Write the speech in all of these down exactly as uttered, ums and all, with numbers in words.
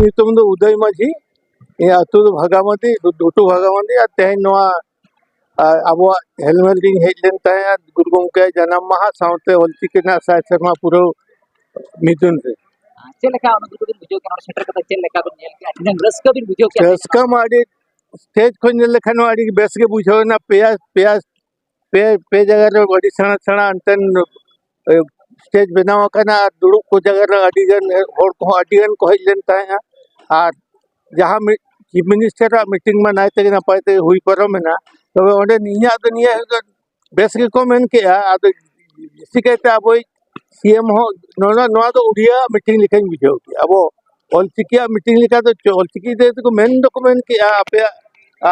ᱧᱩᱛᱩᱢ ᱫᱚ ᱩᱫᱚᱭ ᱢᱟᱹᱡᱷᱤ᱾ ᱤᱧᱟᱹᱜ ᱟᱹᱛᱩ ᱫᱚ ᱵᱷᱟᱜᱟᱢᱟᱹᱫᱤ, ᱰᱩ-, ᱰᱩᱴᱩ ᱵᱷᱟᱜᱟᱢᱟᱹᱫᱤ᱾ ᱟᱨ ᱛᱮᱦᱮᱧ ᱱᱚᱣᱟ, ᱟᱨ ᱟᱵᱚᱣᱟᱜ ᱦᱮᱞᱢᱮᱴ ᱨᱤᱧ ᱦᱮᱡ ᱞᱮᱱ ᱛᱟᱦᱮᱸᱫ ᱜᱩᱨᱩ ᱜᱚᱢᱠᱮᱭᱟᱜ ᱡᱟᱱᱟᱢ ᱢᱟᱦᱟ ᱥᱟᱶᱛᱮ ᱚᱞᱪᱤᱠᱤ ᱨᱮᱱᱟᱜ ᱥᱟᱭ ᱥᱮᱨᱢᱟ ᱯᱩᱨᱟᱹᱣ ᱢᱤᱫᱩᱱ ᱨᱮ᱾ ᱪᱮᱫ ᱞᱮᱠᱟ ᱚᱱᱩᱵᱷᱩᱛᱤ ᱵᱤᱱ ᱵᱩᱡᱷᱟᱹᱣ ᱠᱮᱫᱟ? ᱚᱸᱰᱮ ᱥᱮᱴᱮᱨ ᱠᱟᱛᱮ ᱪᱮᱫ ᱞᱮᱠᱟ ᱵᱤᱱ ᱧᱮᱞ ᱠᱮᱫᱟ? ᱛᱤᱱᱟᱹᱜ ᱨᱟᱹᱥᱠᱟᱹ ᱵᱤᱱ ᱵᱩᱡᱷᱟᱹᱣ ᱠᱮᱫᱟ? ᱨᱟᱹᱥᱠᱟᱹ ᱢᱟ ᱟᱹᱰᱤ, ᱥᱴᱮᱡᱽ ᱠᱷᱚᱱ ᱧᱮᱞ ᱞᱮᱠᱷᱟᱱ ᱢᱟ ᱟᱹᱰᱤ ᱵᱮᱥ ᱜᱮ ᱵᱩᱡᱷᱟᱹᱣ ᱮᱱᱟ᱾ ᱯᱮᱭᱟ, ᱯᱮᱭᱟ, ᱯᱮ, ᱯᱮ ᱡᱟᱭᱜᱟ ᱨᱮ ᱟᱹᱰᱤ ᱥᱮᱬᱟ ᱥᱮᱬᱟ ᱮᱱᱛᱮᱱ, ᱮ, ᱥᱴᱮᱡᱽ ᱵᱮᱱᱟᱣ ᱟᱠᱟᱱᱟ ᱟᱨ ᱫᱩᱲᱩᱵ ᱠᱚ ᱡᱟᱭᱜᱟ ᱨᱮ ᱟᱹᱰᱤ ᱜᱟᱱ ᱦᱚᱲ ᱠᱚᱦᱚᱸ ᱟᱹᱰᱤ ᱜᱟᱱ ᱠᱚ ᱦᱮᱡ ᱞᱮᱱ ᱛᱟᱦᱮᱸᱫᱼᱟ᱾ ᱟᱨ ᱡᱟᱦᱟᱸ ᱢᱤᱫ ᱪᱤᱯ ᱢᱤᱱᱤᱥᱴᱟᱨᱟᱜ ᱢᱤᱴᱤᱝ ᱢᱟ ᱱᱟᱭᱛᱮ ᱜᱮ ᱱᱟᱯᱟᱭ ᱛᱮ ᱦᱩᱭ ᱯᱟᱨᱚᱢ ᱮᱱᱟ᱾ ᱛᱚᱵᱮ ᱚᱸᱰᱮ ᱤᱧᱟᱹᱜ ᱫᱚ ᱱᱤᱭᱟᱹ ᱦᱩᱭᱩᱜ ᱠᱟᱱᱟ, ᱵᱮᱥ ᱜᱮᱠᱚ ᱢᱮᱱ ᱠᱮᱜᱼᱟ᱾ ᱟᱫᱚ ᱵᱮᱥᱤ ᱠᱟᱭᱛᱮ ᱟᱵᱚᱭᱤᱡ ᱥᱤ ᱮᱢ ᱦᱚᱸ ᱱᱚᱣᱟ, ᱱᱚᱣᱟ ᱫᱚ ᱩᱰᱤᱭᱟ ᱢᱤᱴᱤᱝ ᱞᱮᱠᱟᱧ ᱵᱩᱡᱷᱟᱹᱣ ᱠᱮᱜᱼᱟ᱾ ᱟᱵᱚ ᱚᱞᱪᱤᱠᱤᱭᱟᱜ ᱢᱤᱴᱤᱝ ᱞᱮᱠᱟ ᱫᱚ ᱪᱚ-, ᱚᱞᱪᱤᱠᱤ ᱛᱮ ᱫᱚᱠᱚ ᱢᱮᱱ ᱫᱚᱠᱚ ᱢᱮᱱ ᱠᱮᱜᱼᱟ, ᱟᱯᱮᱭᱟᱜ,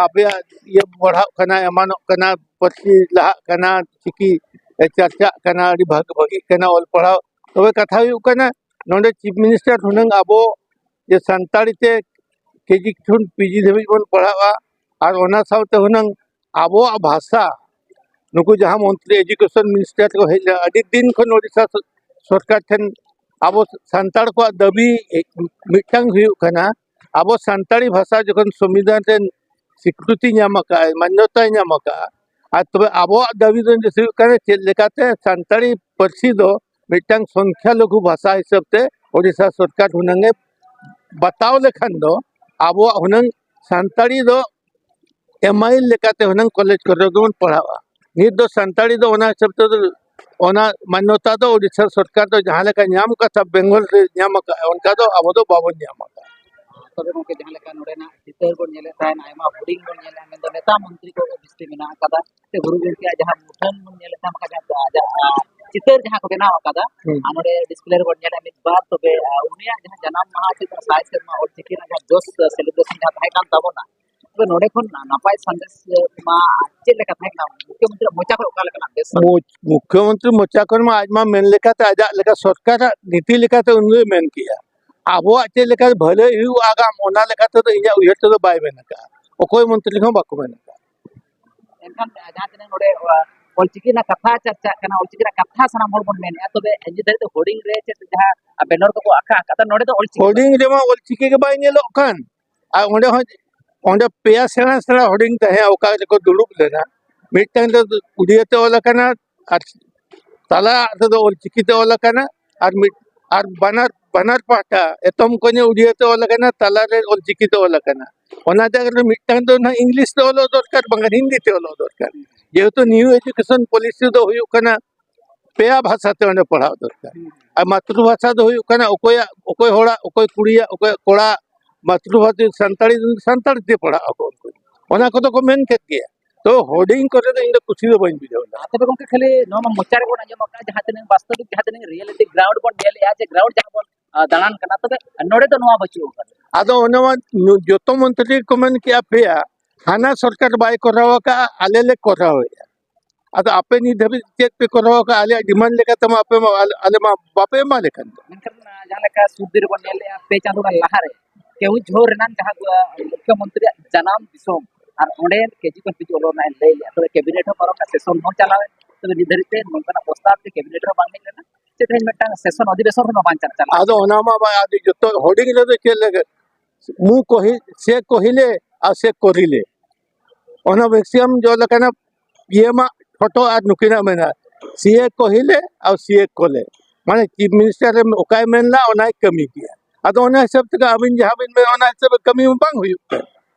ᱟᱯᱮᱭᱟᱜ ᱤᱭᱟᱹ ᱵᱟᱲᱦᱟᱜ ᱠᱟᱱᱟ, ᱮᱢᱟᱱᱚᱜ ᱠᱟᱱᱟ, ᱯᱟᱹᱨᱥᱤ ᱞᱟᱦᱟᱜ ᱠᱟᱱᱟ, ᱪᱤᱠᱤ ᱪᱟᱨᱪᱟᱜ ᱠᱟᱱᱟ, ᱟᱹᱰᱤ ᱵᱷᱟᱜᱮ ᱵᱷᱟᱜᱤᱜ ᱠᱟᱱᱟ ᱚᱞ ᱯᱟᱲᱦᱟᱣ᱾ ᱛᱚᱵᱮ ᱠᱟᱛᱷᱟ ᱦᱩᱭᱩᱜ ᱠᱟᱱᱟ, ᱱᱚᱰᱮ ᱪᱤᱯ ᱢᱤᱱᱤᱥᱴᱟᱨ ᱦᱩᱱᱟᱹᱝ ᱟᱵᱚ ᱡᱮ ᱥᱟᱱᱛᱟᱲᱤ ᱛᱮ ᱠᱮᱡᱤ ᱠᱷᱚᱱ ᱯᱤᱡᱤ ᱫᱷᱟᱹᱵᱤᱡ ᱵᱚᱱ ᱯᱟᱲᱦᱟᱜᱼᱟ, ᱟᱨ ᱚᱱᱟ ᱥᱟᱶᱛᱮ ᱦᱩᱱᱟᱹᱝ ᱟᱵᱚᱣᱟᱜ ᱵᱷᱟᱥᱟ, ᱱᱩᱠᱩ ᱡᱟᱦᱟᱸ ᱢᱚᱱᱛᱨᱤ ᱮᱰᱩᱠᱮᱥᱚᱱ ᱢᱤᱱᱤᱥᱴᱟᱨ ᱠᱚ ᱦᱮᱡ ᱞᱮᱱᱟ, ᱟᱹᱰᱤ ᱫᱤᱱ ᱠᱷᱚᱱ ᱳᱰᱤᱥᱟ ᱥᱚ-, ᱥᱚᱨᱠᱟᱨ ᱴᱷᱮᱱ ᱟᱵᱚ ᱥᱟᱱᱛᱟᱲ ᱠᱚᱣᱟᱜ ᱫᱟᱹᱵᱤ ᱢᱤᱫᱴᱟᱝ ᱦᱩᱭᱩᱜ ᱠᱟᱱᱟ, ᱟᱵᱚ ᱥᱟᱱᱛᱟᱲᱤ ᱵᱷᱟᱥᱟ ᱡᱚᱠᱷᱚᱱ ᱥᱚᱝᱵᱤᱫᱷᱟᱱ ᱨᱮ ᱥᱤᱠᱨᱤᱛᱤ ᱧᱟᱢ ᱟᱠᱟᱫᱼᱟᱭ, ᱢᱟᱱᱭᱚᱛᱟᱭ ᱧᱟᱢ ᱟᱠᱟᱫᱼᱟ, ᱟᱨ ᱛᱚᱵᱮ ᱟᱵᱚᱣᱟᱜ ᱫᱟᱹᱵᱤ ᱫᱚ ᱦᱩᱭᱩᱜ ᱠᱟᱱᱟ ᱪᱮᱫ ᱞᱮᱠᱟᱛᱮ ᱥᱟᱱᱛᱟᱲᱤ ᱯᱟᱹᱨᱥᱤ ᱫᱚ ᱢᱤᱫᱴᱟᱝ ᱥᱚᱝᱠᱷᱟ ᱞᱚᱜᱷᱩ ᱵᱷᱟᱥᱟ ᱦᱤᱥᱟᱹᱵ ᱛᱮ ᱳᱰᱤᱥᱟ ᱥᱚᱨᱠᱟᱨ ᱦᱩᱱᱟᱹᱝ ᱮ ᱵᱟᱛᱟᱣ ᱞᱮᱠᱷᱟᱱ ᱫᱚ ᱟᱵᱚᱣᱟᱜ ᱦᱩᱱᱟᱹᱝ ᱥᱟᱱᱛᱟᱲᱤ ᱫᱚ ᱮᱢ ᱟᱭᱤᱞ ᱞᱮᱠᱟᱛᱮ ᱦᱩᱱᱟᱹᱝ ᱠᱚᱞᱮᱡᱽ ᱠᱚᱨᱮ ᱫᱚᱵᱚᱱ ᱯᱟᱲᱦᱟᱜᱼᱟ᱾ ᱱᱤᱛ ᱫᱚ ᱥᱟᱱᱛᱟᱲᱤ ᱫᱚ ᱚᱱᱟ ᱦᱤᱥᱟᱹᱵ ᱛᱮᱫᱚ, ᱚᱱᱟ ᱢᱟᱱᱱᱚᱛᱟ ᱫᱚ ᱳᱰᱤᱥᱟ ᱥᱚᱨᱠᱟᱨ ᱫᱚ ᱡᱟᱦᱟᱸ ᱞᱮᱠᱟ ᱧᱟᱢ ᱠᱟᱛᱷᱟ ᱵᱮᱝᱜᱚᱞ ᱨᱮ ᱧᱟᱢ ᱟᱠᱟᱫᱼᱟ, ᱚᱱᱠᱟ ᱫᱚ ᱟᱵᱚ ᱫᱚ ᱵᱟᱵᱚᱱ ᱧᱟᱢ ᱟᱠᱟᱫᱼᱟ᱾ ᱛᱚᱵᱮ ᱜᱚᱢᱠᱮ, ᱡᱟᱦᱟᱸ ᱞᱮᱠᱟ ᱱᱚᱰᱮᱱᱟᱜ ᱪᱤᱛᱟᱹᱨ ᱵᱚᱱ ᱧᱮᱞᱮᱫ ᱛᱟᱦᱮᱱ, ᱟᱭᱢᱟ ᱦᱩᱰᱤᱧ ᱵᱚᱱ ᱧᱮᱞᱮᱫᱼᱟ, ᱢᱮᱱᱫᱚ ᱱᱮᱛᱟ ᱢᱚᱱᱛᱨᱤ ᱠᱚ ᱵᱤᱥᱛᱤ ᱢᱮᱱᱟᱜ ᱟᱠᱟᱫᱟ᱾ ᱥᱮ ᱜᱩᱨᱩ ᱜᱚᱢᱠᱮᱭᱟᱜ ᱡᱟᱦᱟᱸ ᱢᱩᱴᱷᱟᱹᱱ ᱵᱚᱱ ᱧᱮᱞᱮᱫ ᱛᱟᱦᱮᱸ, ᱟᱡᱟᱜ, ᱟᱡᱟᱜ, ᱟ, ᱪᱤᱛᱟᱹᱨ ᱡᱟᱦᱟᱸ ᱠᱚ ᱵᱮᱱᱟᱣ ᱟᱠᱟᱫᱟ, ᱦᱩᱸ᱾ ᱟᱨ ᱱᱚᱰᱮ ᱰᱤᱥᱯᱞᱮ ᱨᱮᱵᱚᱱ ᱧᱮᱞᱟ ᱢᱤᱫ ᱵᱟᱨ, ᱛᱚᱵᱮ, ᱟ, ᱩᱱᱤᱭᱟᱜ ᱡᱟᱦᱟᱸ ᱡᱟᱱᱟᱢ ᱢᱟᱦᱟ ᱥᱮ ᱥᱟᱭ ᱥᱮᱨᱢᱟ ᱚᱞᱪᱤᱠᱤ ᱨᱮᱱᱟᱜ ᱡᱟᱦᱟᱸ ᱡᱚᱥ ᱥᱮᱞᱮᱵᱨᱮᱥᱚᱱ ᱡᱟᱦᱟᱸ ᱛᱟᱦᱮᱸ ᱠᱟᱱ ᱛᱟᱵᱚᱱᱟ, ᱛᱚᱵᱮ ᱱᱚᱰᱮ ᱠᱷᱚᱱ ᱱᱟᱯᱟᱭ ᱥᱟᱸᱫᱮᱥ ᱢᱟ ᱪᱮᱫ ᱞᱮᱠᱟ ᱛᱟᱦᱮᱸ ᱠᱟᱱᱟ? ᱢᱩᱠᱷᱭᱚᱢᱚᱱᱛᱨᱤ ᱢᱚᱪᱟ ᱠᱷᱚᱱ ᱚᱠᱟ ᱞᱮᱠᱟᱱᱟᱜ ᱵᱮᱥ ᱥᱟᱸᱫᱮᱥ? ᱢᱩᱠᱷᱭᱚᱢᱚᱱᱛᱨᱤ ᱢᱚᱪᱟ ᱠᱷᱚᱱ ᱢᱟ ᱟᱡ ᱢᱟ ᱢᱮᱱ ᱞᱮᱠᱟᱛᱮ, ᱟᱡᱟᱜ ᱞᱮᱠᱟ ᱥᱚᱨᱠᱟᱨᱟᱜ ᱱᱤᱛᱤ ᱞᱮᱠᱟᱛᱮ ᱩᱱᱤ ᱫᱚᱭ ᱢᱮᱱ ᱠᱮᱜᱼᱟ᱾ ᱟᱵᱚᱣᱟᱜ ᱪᱮᱫ ᱞᱮᱠᱟ ᱵᱷᱟᱹᱞᱟᱹᱭ ᱦᱩᱭᱩᱜᱼᱟ ᱟᱜᱟᱢ, ᱚᱱᱟ ᱞᱮᱠᱟ ᱛᱮᱫᱚ ᱤᱧᱟᱹᱜ ᱩᱭᱦᱟᱹᱨ ᱛᱮᱫᱚ ᱵᱟᱭ ᱢᱮᱱ ᱟᱠᱟᱫᱼᱟ᱾ ᱚᱠᱚᱭ ᱢᱚᱱᱛᱨᱤ ᱦᱚᱸ ᱵᱟᱠᱚ ᱢᱮᱱ ᱟᱠᱟᱫᱼᱟ᱾ ᱮᱱᱠᱷᱟᱱ ᱡᱟᱦᱟᱸ ᱛᱤᱱᱟᱹᱜ ᱱᱚᱰᱮ, ᱟ, ᱚᱞᱪᱤᱠᱤ ᱨᱮᱱᱟᱜ ᱠᱟᱛᱷᱟ ᱪᱟᱨᱪᱟᱜ ᱠᱟᱱᱟ, ᱚᱞᱪᱤᱠᱤ ᱨᱮᱱᱟᱜ ᱠᱟᱛᱷᱟ ᱥᱟᱱᱟᱢ ᱦᱚᱲ ᱵᱚᱱ ᱢᱮᱱᱮᱫᱼᱟ, ᱛᱚᱵᱮ ᱱᱤᱛ ᱫᱷᱟᱹᱨᱤᱡ ᱫᱚ ᱦᱳᱨᱰᱤᱝ ᱨᱮ ᱪᱮᱫ ᱡᱟᱦᱟᱸ ᱵᱮᱱᱚᱨ ᱠᱚᱠᱚ ᱟᱸᱠᱟ ᱟᱠᱟᱫᱟ, ᱱᱚᱰᱮ ᱫᱚ ᱚᱞᱪᱤᱠᱤ ᱦᱳᱨᱰᱤᱝ ᱨᱮᱢᱟ ᱚᱞᱪᱤᱠᱤ ᱜᱮ ᱵᱟᱭ ᱧᱮᱞᱚᱜ ᱠᱟᱱ᱾ ᱟᱨ ᱚᱸᱰᱮ ᱦᱚᱸ, ᱚᱸᱰᱮ ᱯᱮᱭᱟ ᱥᱮᱬᱟ ᱥᱮᱬᱟ ᱦᱳᱨᱰᱤᱝ ᱛᱟᱦᱮᱸ, ᱚᱠᱟ ᱨᱮᱠᱚ ᱫᱩᱲᱩᱵ ᱞᱮᱱᱟ, ᱢᱤᱫᱴᱟᱝ ᱫᱚ ᱩᱲᱤᱭᱟᱹ ᱛᱮ ᱚᱞ ᱟᱠᱟᱱᱟ, ᱟᱨ ᱛᱟᱞᱟ ᱨᱮᱫᱚ ᱚᱞᱪᱤᱠᱤ ᱛᱮ ᱚᱞ ᱟᱠᱟᱱᱟ, ᱟᱨ ᱢᱤᱫ, ᱟᱨ ᱵᱟᱱᱟᱨ, ᱵᱟᱱᱟᱨ ᱯᱟᱦᱴᱟ, ᱮᱛᱚᱢ ᱠᱚᱧᱮ ᱩᱲᱤᱭᱟᱹ ᱛᱮ ᱚᱞ ᱟᱠᱟᱱᱟ, ᱛᱟᱞᱟ ᱨᱮ ᱚᱞᱪᱤᱠᱤ ᱛᱮ ᱚᱞ ᱟᱠᱟᱱᱟ᱾ ᱚᱱᱟ ᱡᱟᱭᱜᱟ ᱨᱮ ᱢᱤᱫᱴᱟᱝ ᱫᱚ ᱱᱟᱦᱟᱜ ᱤᱝᱞᱤᱥ ᱛᱮ ᱚᱞᱚᱜ ᱫᱚᱨᱠᱟᱨ, ᱵᱟᱝᱠᱷᱟᱱ ᱦᱤᱱᱫᱤ ᱛᱮ ᱚᱞᱚᱜ ᱫᱚᱨᱠᱟᱨ᱾ ᱡᱮᱦᱮᱛᱩ ᱱᱤᱭᱩ ᱮᱡᱩᱠᱮᱥᱚᱱ ᱯᱚᱞᱤᱥᱤ ᱫᱚ ᱦᱩᱭᱩᱜ ᱠᱟᱱᱟ ᱯᱮᱭᱟ ᱵᱷᱟᱥᱟ ᱛᱮ ᱚᱸᱰᱮ ᱯᱟᱲᱦᱟᱣ ᱫᱚᱨᱠᱟᱨ᱾ ᱟᱨ ᱢᱟᱛᱨᱩ ᱵᱷᱟᱥᱟ ᱫᱚ ᱦᱩᱭᱩᱜ ᱠᱟᱱᱟ ᱚᱠᱚᱭᱟᱜ, ᱚᱠᱚᱭ ᱦᱚᱲᱟᱜ, ᱚᱠᱚᱭ ᱠᱩᱲᱤᱭᱟᱜ, ᱚᱠᱚᱭ ᱠᱚᱲᱟ ᱢᱟᱛᱨᱩ ᱵᱷᱟᱥᱟ ᱥᱟᱱᱛᱟᱲᱤ, ᱥᱟᱱᱛᱟᱲᱤ ᱛᱮ ᱯᱟᱲᱦᱟᱜ ᱟᱠᱚ ᱩᱱᱠᱩ᱾ ᱚᱱᱟ ᱠᱚᱫᱚ ᱠᱚ ᱢᱮᱱ ᱠᱮᱫ ᱜᱮᱭᱟ᱾ ᱛᱚ ᱦᱳᱨᱰᱤᱝ ᱠᱚᱨᱮ ᱫᱚ ᱤᱧ ᱫᱚ ᱠᱩᱥᱤ ᱫᱚ ᱵᱟᱹᱧ ᱵᱩᱡᱷᱟᱹᱣ ᱮᱫᱟ᱾ ᱟᱨ ᱛᱚᱵᱮ ᱜᱚᱢᱠᱮ, ᱠᱷᱟᱹᱞᱤ ᱱᱚᱣᱟ ᱢᱟ ᱢᱚᱪᱟ ᱨᱮᱵᱚᱱ ᱟᱸᱡᱚᱢ ᱟᱠᱟᱫᱼᱟ, ᱡᱟᱦᱟᱸ ᱛᱤᱱᱟᱹᱜ ᱵᱟᱥᱛᱚᱵᱤᱠ, ᱡᱟᱦᱟᱸ ᱛᱤᱱᱟᱹᱜ ᱨᱤᱭᱮᱞᱤᱴᱤ ᱜᱨᱟᱣᱩᱱᱰ ᱵᱚᱱ ᱧᱮᱞᱮᱫᱼᱟ, ᱡᱮ ᱜᱨᱟᱣᱩᱱᱰ ᱡᱟᱦᱟᱸ ᱵᱚᱱ, ᱟ, ᱫᱟᱬᱟᱱ ᱠᱟᱱᱟ, ᱛᱚᱵᱮ ᱱᱚᱰᱮ ᱫᱚ ᱱᱚᱣᱟ ᱵᱟᱹᱪᱩᱜ ᱟᱠᱟᱫᱟ᱾ ᱟᱫᱚ ᱚᱱᱮ ᱢᱟ ᱱᱩ-, ᱡᱚᱛᱚ ᱢᱚᱱᱛᱨᱤ ᱠᱚ ᱢᱮᱱ ᱠᱮᱜᱼᱟ, ᱯᱮᱭᱟ, ᱦᱟᱱᱟ ᱥᱚᱨᱠᱟᱨ ᱵᱟᱭ ᱠᱚᱨᱟᱣ ᱟᱠᱟᱫᱼᱟ, ᱟᱞᱮ ᱞᱮ ᱠᱚᱨᱟᱣᱮᱫᱼᱟ᱾ ᱟᱫᱚ ᱟᱯᱮ ᱱᱤᱛ ᱫᱷᱟᱹᱵᱤᱡ ᱪᱮᱫ ᱯᱮ ᱠᱚᱨᱟᱣ ᱟᱠᱟᱫᱼᱟ? ᱟᱞᱮᱭᱟᱜ ᱰᱤᱢᱟᱱᱰ ᱞᱮᱠᱟᱛᱮ ᱢᱟ ᱟᱯᱮ ᱢᱟ, ᱟᱞᱮ, ᱟᱞᱮ ᱢᱟ ᱵᱟᱯᱮ ᱮᱢᱟ ᱞᱮ ᱠᱟᱱ ᱫᱚ᱾ ᱢᱮᱱᱠᱷᱟᱱ, ᱟ, ᱡᱟᱦᱟᱸ ᱞᱮᱠᱟ ᱥᱩᱨ ᱫᱤᱱ ᱨᱮᱵᱚᱱ ᱧᱮᱞ ᱞᱮᱜᱼᱟ, ᱯᱮ ᱪᱟᱸᱫᱳ ᱜᱟᱱ ᱞᱟᱦᱟᱨᱮ ᱠᱮᱣᱩᱡᱷᱳᱨ ᱨᱮᱱᱟᱜ ᱡᱟᱦᱟᱸ, ᱟ, ᱢᱩᱠᱷᱭᱚᱢᱚᱱᱛᱨᱤᱭᱟᱜ ᱡᱟᱱᱟᱢ ᱫᱤᱥᱚᱢ ᱟᱨ ᱚᱸᱰᱮ ᱠᱮᱡᱤ ᱠᱷᱚᱱ ᱯᱤᱡᱤ ᱚᱞᱚᱜ ᱨᱮᱱᱟᱜ ᱮ ᱞᱟᱹᱭ ᱞᱮᱜᱼᱟ, ᱛᱚᱵᱮ ᱠᱮᱵᱤᱱᱮᱴ ᱦᱚᱸ ᱯᱟᱨᱚᱢ ᱮᱱᱟ, ᱥᱮᱥᱚᱱ ᱦᱚᱸ ᱪᱟᱞᱟᱣ ᱮᱱᱟ, ᱛᱚᱵᱮ ᱱᱤᱛ ᱫᱷᱟᱹᱨᱤᱡ ᱛᱮ ᱱᱚᱝᱠᱟᱱᱟᱜ ᱯᱨᱚᱥᱛᱟᱵ ᱛᱮ ᱠᱮᱵᱤᱱᱮᱴ ᱨᱮᱦᱚᱸ ᱵᱟᱝ ᱦᱮᱡ ᱞᱮᱱᱟ᱾ ᱪᱮᱫ ᱛᱮᱦᱮᱧ ᱢᱤᱫᱴᱟᱝ ᱥᱮᱥᱚᱱ ᱚᱫᱷᱤᱵᱮᱥᱚᱱ ᱨᱮᱦᱚᱸ ᱵᱟᱝ ᱪᱟᱞᱟᱜ ᱠᱟᱱᱟ᱾ ᱟᱫᱚ ᱚᱱᱟ ᱢᱟ ᱵᱟᱭ, ᱟᱫᱚ ᱡᱚᱛᱚ ᱦᱩᱰᱤᱧ ᱨᱮᱫᱚ ᱪᱮᱫ ᱞᱮᱠᱟ, ᱢᱩ ᱠᱚᱦᱤ-, ᱥᱮ ᱠᱚᱦᱤᱞᱮ ᱟᱨ ᱥᱮ ᱠᱚᱨᱤᱞᱮ, ᱚᱱᱟ ᱢᱮᱠᱥᱤᱢᱟᱢ ᱡᱚ ᱞᱮᱠᱟᱱᱟᱜ ᱤᱭᱟᱹ ᱢᱟ ᱯᱷᱳᱴᱳ ᱟᱨ ᱱᱩᱠᱤᱱᱟᱜ ᱢᱮᱱᱟᱜᱼᱟ, ᱥᱤᱭᱮ ᱠᱚᱦᱤᱞᱮ ᱟᱨ ᱥᱤᱭᱮ ᱠᱚᱞᱮ, ᱢᱟᱱᱮ ᱪᱤᱯ ᱢᱤᱱᱤᱥᱴᱟᱨ ᱮ ᱚᱠᱟᱭ ᱢᱮᱱ ᱞᱮᱫᱟ ᱚᱱᱟᱭ ᱠᱟᱹᱢᱤ ᱠᱮᱜᱼᱟ᱾ ᱟᱫᱚ ᱚᱱᱟ ᱦᱤᱥᱟᱹᱵ ᱛᱮᱜᱮ ᱟᱹᱵᱤᱱ ᱡᱟᱦᱟᱸ ᱵᱤᱱ ᱢᱮᱱᱟ ᱚᱱᱟ ᱦᱤᱥᱟᱹᱵ ᱠᱟᱹᱢᱤ ᱢᱟ ᱵᱟᱝ ᱦᱩᱭᱩᱜ ᱠᱟᱱ᱾